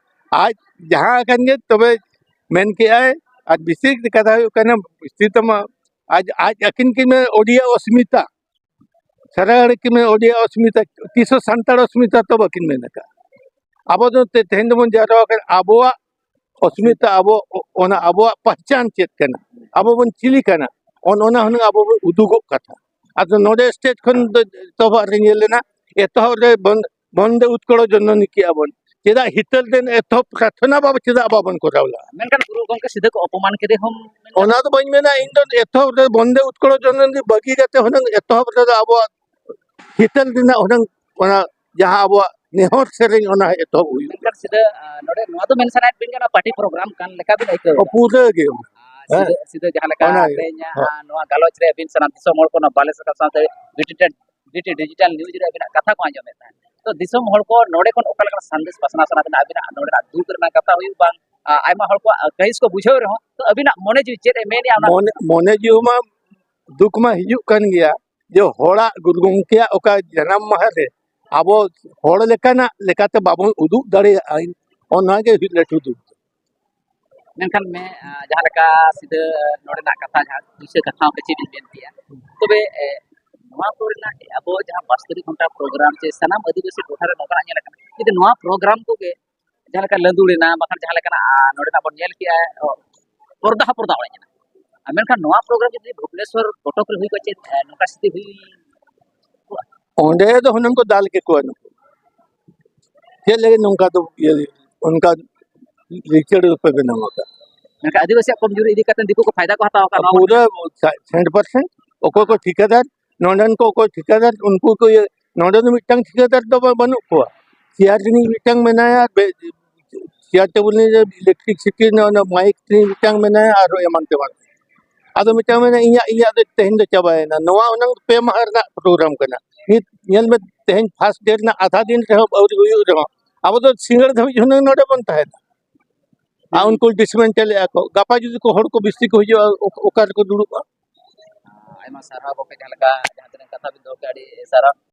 ᱟᱡ ᱡᱟᱦᱟᱸ ᱠᱟᱱ ᱜᱮ ᱛᱚᱵᱮ ᱢᱮᱱ ᱠᱮᱜᱼᱟᱭ, ᱟᱨ ᱵᱮᱥᱤ ᱠᱟᱛᱷᱟ ᱦᱩᱭᱩᱜ ᱠᱟᱱᱟ, ᱵᱮᱥᱤ ᱛᱟᱢᱟ ᱟᱡ, ᱟᱡ ᱟᱹᱠᱤᱱ ᱠᱤᱱ ᱢᱮᱱ ᱳᱰᱤᱭᱟ ᱚᱥᱢᱤᱛᱟ, ᱥᱟᱨᱟ ᱜᱷᱟᱹᱲᱤᱡ ᱠᱤᱱ ᱢᱮᱱ ᱳᱰᱤᱭᱟ ᱚᱥᱢᱤᱛᱟ, ᱛᱤᱥ ᱦᱚᱸ ᱥᱟᱱᱛᱟᱲ ᱚᱥᱢᱤᱛᱟ ᱛᱚ ᱵᱟᱹᱠᱤᱱ ᱢᱮᱱ ᱟᱠᱟᱫᱼᱟ᱾ ᱟᱵᱚ ᱫᱚ ᱛᱮ-, ᱛᱮᱦᱮᱧ ᱫᱚᱵᱚᱱ ᱡᱟᱣᱨᱟ ᱟᱠᱟᱱᱟ ᱟᱵᱚᱣᱟᱜ ᱚᱥᱢᱤᱛᱟ, ᱟᱵᱚ ᱚ-, ᱚᱱᱟ ᱟᱵᱚᱣᱟᱜ ᱯᱟᱦᱪᱟᱱ ᱪᱮᱫ ᱠᱟᱱᱟ, ᱟᱵᱚ ᱵᱚᱱ ᱪᱤᱞᱤ ᱠᱟᱱᱟ, ᱚᱱ-, ᱚᱱᱟ ᱦᱩᱱᱟᱹᱝ ᱟᱵᱚ ᱵᱚᱱ ᱩᱫᱩᱜᱚᱜ ᱠᱟᱛᱷᱟ᱾ ᱟᱫᱚ ᱱᱚᱰᱮ ᱥᱴᱮᱴ ᱠᱷᱚᱱ ᱫᱚ ᱮᱛᱚᱦᱚᱵ ᱨᱮ ᱧᱮᱞ ᱞᱮᱱᱟ, ᱮᱛᱚᱦᱚᱵ ᱨᱮ ᱵᱚᱱ-, ᱵᱚᱱᱫᱮ ᱩᱛᱠᱚᱲ ᱡᱚᱱᱚᱱᱤ ᱠᱮᱜᱼᱟ ᱵᱚᱱ, ᱪᱮᱫᱟᱜ ᱦᱤᱛᱟᱹᱞ ᱫᱮᱱ ᱮᱛᱚᱦᱚᱵ ᱯᱨᱟᱨᱛᱷᱚᱱᱟ ᱵᱟᱵᱚ ᱪᱮᱫᱟᱜ ᱵᱟᱵᱚᱱ ᱠᱚᱨᱟᱣ ᱞᱮᱜᱼᱟ? ᱢᱮᱱᱠᱷᱟᱱ ᱜᱩᱨᱩ ᱜᱚᱢᱠᱮ ᱥᱤᱫᱷᱟᱹ ᱠᱚ ᱚᱯᱚᱢᱟᱱ ᱠᱮᱫᱮ ᱦᱚᱸ ᱢᱮᱱᱠᱷᱟᱱ ᱚᱱᱟ ᱫᱚ ᱵᱟᱹᱧ ᱢᱮᱱᱟ, ᱤᱧ ᱫᱚ ᱮᱛᱚᱦᱚᱵ ᱨᱮ ᱵᱚᱱᱫᱮ ᱩᱛᱠᱚᱲ ᱡᱚᱱᱚᱱᱤ ᱵᱟᱹᱜᱤ ᱠᱟᱛᱮ ᱦᱩᱱᱟᱹᱝ ᱮᱛᱚᱦᱚᱵ ᱨᱮᱫᱚ ᱟᱵᱚᱣᱟᱜ ᱦᱤᱛᱟᱹᱞ ᱨᱮᱱᱟᱜ ᱦᱩᱱᱟᱹᱝ ᱚᱱᱟ ᱡᱟᱦᱟᱸ ᱟᱵᱚᱣᱟᱜ ᱱᱮᱦᱚᱨ ᱥᱮᱨᱮᱧ ᱚᱱᱟ ᱮᱛᱚᱦᱚᱵ ᱦᱩᱭᱩᱜᱼᱟ᱾ ᱢᱮᱱᱠᱷᱟᱱ ᱥᱤᱫᱷᱟᱹ, ᱟ, ᱱᱚᱰᱮ ᱱᱚᱣᱟ ᱫᱚ ᱢᱮᱱ ᱥᱟᱱᱟᱭᱮᱫ ᱵᱮᱱ ᱠᱟᱱᱟ, ᱯᱟᱨᱴᱤ ᱯᱨᱳᱜᱨᱟᱢ ᱠᱟᱱ ᱞᱮᱠᱟ ᱵᱮᱱ ᱟᱹᱭᱠᱟᱹᱣ ᱚ, ᱮᱫᱟ? ᱯᱩᱨᱟᱹ ᱜᱮ᱾ ᱟᱨ ᱦᱮᱸ᱾ ᱥᱤᱫᱷᱟᱹ, ᱥᱤᱫᱷᱟᱹ ᱡᱟᱦᱟᱸ ᱞᱮᱠᱟ ᱚᱱᱟ ᱜᱮ᱾ ᱛᱮᱦᱮᱧ, ᱦᱮᱸ᱾ ᱟ, ᱱᱚᱣᱟ ᱜᱟᱞᱚᱪ ᱨᱮ ᱟᱹᱵᱤᱱ ᱥᱟᱱᱟᱢ ᱫᱤᱥᱚᱢ ᱦᱚᱲ ᱠᱚ ᱱᱚᱣᱟ ᱵᱟᱞᱮ ᱥᱟᱠᱟᱢ ᱥᱟᱶᱛᱮ ᱵᱤᱴᱤ ᱴᱮᱰ-, ᱵᱤᱴᱤ ᱰᱤᱡᱤᱴᱟᱞ ᱱᱤᱭᱩᱡᱽ ᱨᱮ ᱟᱹᱵᱤᱱᱟᱜ ᱠᱟᱛᱷᱟ ᱠᱚ ᱟᱸᱡᱚᱢᱮᱫ ᱛᱟᱦᱮᱸᱫ, ᱛᱚ ᱫᱤᱥᱚᱢ ᱦᱚᱲ ᱠᱚ ᱱᱚᱰᱮ ᱠᱷᱚᱱ ᱚᱠᱟ ᱞᱮᱠᱟᱱᱟᱜ ᱥᱟᱸᱫᱮᱥ ᱯᱟᱥᱱᱟᱣ ᱥᱟᱱᱟ ᱵᱤᱱᱟ? ᱟᱹᱵᱤᱱᱟᱜ ᱱᱚᱰᱮᱱᱟᱜ ᱫᱩᱠ ᱨᱮᱱᱟᱜ ᱠᱟᱛᱷᱟ ᱦᱩᱭᱩᱜ ᱵᱟᱝ, ᱟ, ᱟᱭᱢᱟ ᱦᱚᱲ ᱠᱚᱣᱟᱜ, ᱟ, ᱠᱟᱹᱦᱤᱥ ᱠᱚ ᱵᱩᱡᱷᱟᱹᱣ ᱨᱮᱦᱚᱸ, ᱛᱚ ᱟᱹᱵᱤᱱᱟᱜ ᱢᱚᱱᱮ ᱡᱤᱣᱤ ᱪᱮᱫ ᱮ ᱢᱮᱱᱮᱜᱼᱟ ᱚᱱᱟ? ᱢᱚᱱᱮ, ᱢᱚᱱᱮ ᱡᱤᱣᱤ ᱢᱟ ᱫᱩᱠ ᱢᱟ ᱦᱤᱡᱩᱜ ᱠᱟᱱ ᱜᱮᱭᱟ, ᱡᱮ ᱦᱚᱲᱟᱜ ᱜᱩᱨᱩ ᱜᱚᱢᱠᱮᱭᱟᱜ ᱚᱠᱟ ᱡᱟᱱᱟᱢ ᱢᱟᱦᱟ ᱨᱮ ᱟᱵᱚ ᱦᱚᱲ ᱞᱮᱠᱟᱱᱟᱜ ᱞᱮᱠᱟᱛᱮ ᱵᱟᱵᱚᱱ ᱩᱫᱩᱜ ᱫᱟᱲᱮᱭᱟᱜᱼᱟ, ᱚᱱᱟᱜᱮ ᱞᱟᱹᱴᱩ ᱫᱩᱠ ᱫᱚ᱾ ᱢᱮᱱᱠᱷᱟᱱ ᱢᱮ, ᱟ, ᱡᱟᱦᱟᱸ ᱞᱮᱠᱟ ᱥᱤᱫᱷᱟᱹ ᱱᱚᱰᱮᱱᱟᱜ ᱠᱟᱛᱷᱟ, ᱡᱟᱦᱟᱸ ᱯᱩᱭᱥᱟᱹ ᱠᱟᱛᱷᱟ ᱦᱚᱸ ᱠᱟᱹᱪᱤ ᱵᱤᱱ ᱢᱮᱱ ᱠᱮᱜᱼᱟ, ᱛᱚᱵᱮ, ᱮ, ᱱᱚᱣᱟ ᱠᱚᱨᱮᱱᱟᱜ ᱟᱵᱚ ᱡᱟᱦᱟᱸ ᱵᱟᱥᱛᱚᱨᱤ ᱜᱷᱚᱱᱴᱟ ᱯᱨᱳᱜᱨᱟᱢ ᱥᱮ ᱥᱟᱱᱟᱢ ᱟᱹᱫᱤᱵᱟᱹᱥᱤ ᱴᱚᱴᱷᱟ ᱨᱮ ᱱᱚᱝᱠᱟᱱᱟᱜ ᱧᱮᱞ ᱟᱠᱟᱱᱟ, ᱡᱩᱫᱤ ᱱᱚᱣᱟ ᱯᱨᱳᱜᱨᱟᱢ ᱠᱚᱜᱮ ᱡᱟᱦᱟᱸ ᱞᱮᱠᱟ ᱞᱟᱹᱫᱩᱲ ᱮᱱᱟ, ᱵᱟᱠᱷᱟᱱ ᱡᱟᱦᱟᱸ ᱞᱮᱠᱟᱱᱟᱜ, ᱟᱨ ᱱᱚᱰᱮᱱᱟᱜ ᱵᱚᱱ ᱧᱮᱞ ᱠᱮᱜᱼᱟ, ᱚ, ᱯᱚᱨᱫᱟ ᱦᱚᱸ ᱯᱚᱨᱫᱟ ᱚᱲᱮᱡ ᱮᱱᱟ᱾ ᱟᱨ ᱢᱮᱱᱠᱷᱟᱱ ᱱᱚᱣᱟ ᱯᱨᱳᱜᱨᱟᱢ ᱡᱩᱫᱤ ᱵᱷᱩᱵᱽᱱᱮᱥᱚᱨ, ᱠᱚᱴᱚᱠ ᱨᱮ ᱦᱩᱭ ᱠᱚᱜᱼᱟ, ᱪᱮᱫ, ᱮ, ᱱᱚᱝᱠᱟ ᱥᱛᱷᱤᱛᱤ ᱦᱩᱭ ᱠᱚᱜᱼᱟ? ᱚᱸᱰᱮ ᱫᱚ ᱦᱩᱱᱟᱹᱝ ᱠᱚ ᱫᱟᱞ ᱠᱮᱠᱚᱣᱟ ᱱᱩᱠᱩ᱾ ᱪᱮᱫ ᱞᱟᱹᱜᱤᱫ ᱱᱚᱝᱠᱟ ᱫᱚ ᱤᱭᱟᱹ, ᱚᱱᱠᱟ ᱞᱤᱪᱟᱹᱲ ᱫᱚᱯᱮ ᱵᱮᱱᱟᱣ ᱟᱠᱟᱫ? ᱢᱮᱱᱠᱷᱟᱱ ᱟᱹᱫᱤᱵᱟᱹᱥᱤᱭᱟᱜ ᱠᱚᱢᱡᱩᱨᱤ ᱤᱫᱤ ᱠᱟᱛᱮ ᱫᱤᱠᱩ ᱠᱚ ᱯᱷᱟᱭᱫᱟ ᱠᱚ ᱦᱟᱛᱟᱣ ᱟᱠᱟᱫ ᱱᱚᱣᱟ ᱯᱩᱨᱟᱹ ᱥᱟᱴ ᱯᱟᱨᱥᱮᱱᱴ᱾ ᱚᱠᱚᱭ ᱠᱚ ᱴᱷᱤᱠᱟᱹᱫᱟᱨ, ᱱᱚᱰᱮᱱ ᱠᱚ ᱚᱠᱚᱭ ᱴᱷᱤᱠᱟᱹᱫᱟᱨ, ᱩᱱᱠᱩ ᱠᱚ ᱤᱭᱟᱹ, ᱱᱚᱰᱮ ᱫᱚ ᱢᱤᱫᱴᱟᱝ ᱴᱷᱤᱠᱟᱹᱫᱟᱨ ᱫᱚ ᱵᱟ-, ᱵᱟᱹᱱᱩᱜ ᱠᱚᱣᱟ᱾ ᱪᱮᱭᱟᱨ ᱨᱤᱱᱤᱡ ᱢᱤᱫᱴᱟᱝ ᱢᱮᱱᱟᱭᱟ, ᱵᱮ-, ᱪᱮᱭᱟᱨ ᱴᱮᱵᱩᱞ ᱨᱤᱱᱤᱡ ᱤᱞᱮᱠᱴᱨᱤᱠᱥᱤᱴᱤ ᱨᱤᱱᱤᱡ ᱚᱱᱟ ᱢᱟᱭᱤᱠ ᱨᱤᱱᱤᱡ ᱢᱤᱫᱴᱟᱝ ᱢᱮᱱᱟᱭᱟ, ᱟᱨᱦᱚᱸ ᱮᱢᱟᱱ ᱛᱮᱢᱟᱱ᱾ ᱟᱫᱚ ᱢᱤᱫᱴᱟᱝ ᱢᱮᱱᱟ, "ᱤᱧᱟᱹᱜ, ᱤᱧᱟᱹᱜ ᱫᱚ ᱛᱮᱦᱮᱧ ᱫᱚ ᱪᱟᱵᱟᱭᱮᱱᱟ, ᱱᱚᱣᱟ ᱦᱩᱱᱟᱹᱝ ᱯᱮ ᱢᱟᱦᱟ ᱨᱮᱱᱟᱜ ᱯᱨᱳᱜᱨᱟᱢ ᱠᱟᱱᱟ, ᱱᱤᱛ ᱧᱮᱞ ᱢᱮ, ᱛᱮᱦᱮᱧ ᱯᱷᱟᱥᱴ ᱰᱮ ᱨᱮᱱᱟᱜ ᱟᱫᱷᱟ ᱫᱤᱱ ᱨᱮᱦᱚᱸ ᱟᱹᱣᱨᱤ ᱦᱩᱭᱩᱜ ᱨᱮᱦᱚᱸ ᱟᱵᱚ ᱫᱚ ᱥᱤᱸᱜᱟᱹᱲ ᱫᱷᱟᱹᱵᱤᱡ ᱦᱩᱱᱟᱹᱝ ᱱᱚᱰᱮ ᱵᱚᱱ ᱛᱟᱦᱮᱱᱟ᱾ ᱟᱨ ᱩᱱᱠᱩ ᱰᱤᱥᱢᱮᱱᱴᱮᱞᱮᱜᱼᱟ ᱠᱚ, ᱜᱟᱯᱟ ᱡᱩᱫᱤ ᱠᱚ ᱦᱚᱲ ᱠᱚ ᱵᱮᱥᱤ ᱠᱚ ᱦᱤᱡᱩᱜᱼᱟ, ᱚᱠ-, ᱚᱠᱟ ᱨᱮᱠᱚ ᱫᱩᱲᱩᱵᱼᱟ?" ᱟᱭᱢᱟ ᱥᱟᱨᱦᱟᱣ ᱜᱚᱢᱠᱮ, ᱡᱟᱦᱟᱸ ᱞᱮᱠᱟ ᱡᱟᱦᱟᱸ ᱛᱤᱱᱟᱹᱜ ᱠᱟᱛᱷᱟ ᱵᱤᱱ ᱫᱚᱦᱚ ᱠᱮᱫᱟ, ᱟᱹᱰᱤ ᱥᱟᱨᱦᱟᱣ᱾